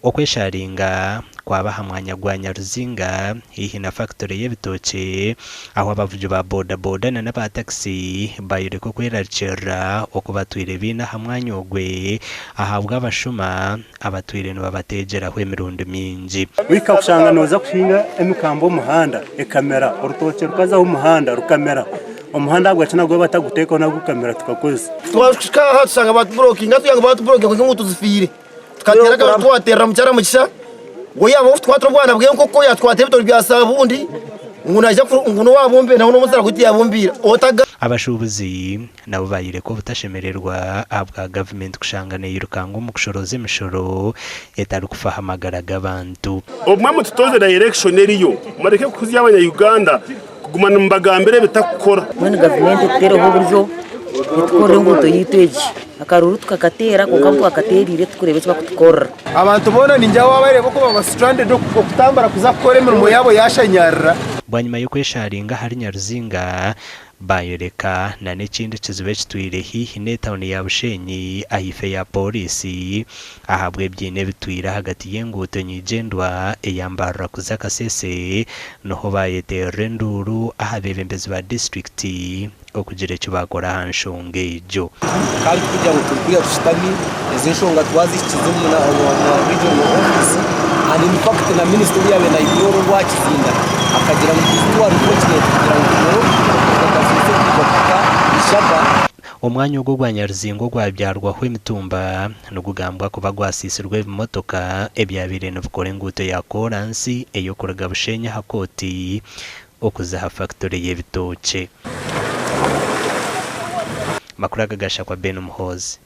Okwesharinga kwaba aha mwanya gwa Nyaruzinga haihi na fakitore y'ebitookye ahu abavugi ba boda boda na n'aba takisi bayoreka okwerarikirira oku batwire baine aha mwanya ogwe ahabw'abashuma abatwire nibabateegyeraho emirundi mingi. Wahika kushanga nooza kuhinga emikamba omu muhanda ekamera, orutookye rukazaho omu muhanda rukamera, omuhanda ahabwaki nagwo bataguteekaho nagwo gukamera tukakozesa. Twahika aha tushanga batuburokinga tugira ngu batuburokinga kwonka enguuto zifiire. Tukateera akaru twateerera mukyara Mugisha ngu yaaba ow'okutwatira obwana bw'enkoko yaatwatira ebitoori bya saabundi ngu naija ngu n'owaabumbire nawe n'omuzaara gwe tiyabumbiire. Otaga. Abashuubuzi nabo bayoreka obutashemererwa ahabwa gavumenti kushanga neyirukanga omu kushorooza emishoro etarikufa aha magara g'abantu. Obumwe mututoze direction eriyo, mureke kuhuzya abanya Uganda kuguma nimubagambira ebitakukora. Mbwenu gavumenti etuteereho oburyo etukorere enguuto yaitu egi. Akaruuru tukakateera kwonka abu twakateereire tikureeba eki bakutukorera. Abantu boona ningira waabareeba oku baba stranded okutambura kuza kukora emirimo yaabo yashanyarira. Bwanyima y'okwesharinga ahari Nyaruzinga, Baayoreka na n'ekindi kizibu ekitwire haihi n'etauni ya Bushenyi ahaifo eya Pooriisi ahabw'ebiina ebitwire ahagati y'enguuto nyigyendwa eya Mbarara kuza Kasese niho baayeteerera enduuru aha beebembezi ba disiturikiti okugira eki baakora aha nshonga egyo. Kandi tikugira ngu turi kuriya tushutami, ezi enshonga twazihikize omu regional office and in fact na minisita obu yaabaire naija oru orwa Kizinda akagira ngu is too unfortunate kugira ngu tumare okugaziisa okwija kuhika Ishaba. Omwanya ogu ogwa Nyaruzinga ogwabyarwaho emitumba nigugambwa kuba gwasiisirwe ebimotoka ebyabaire nibikora enguuto ya kooransi ey'okuruga Bushenyi aha kooti okuza aha fakitore y'ebitookye. Amakuru aga gashakwa Ben Muhoozi.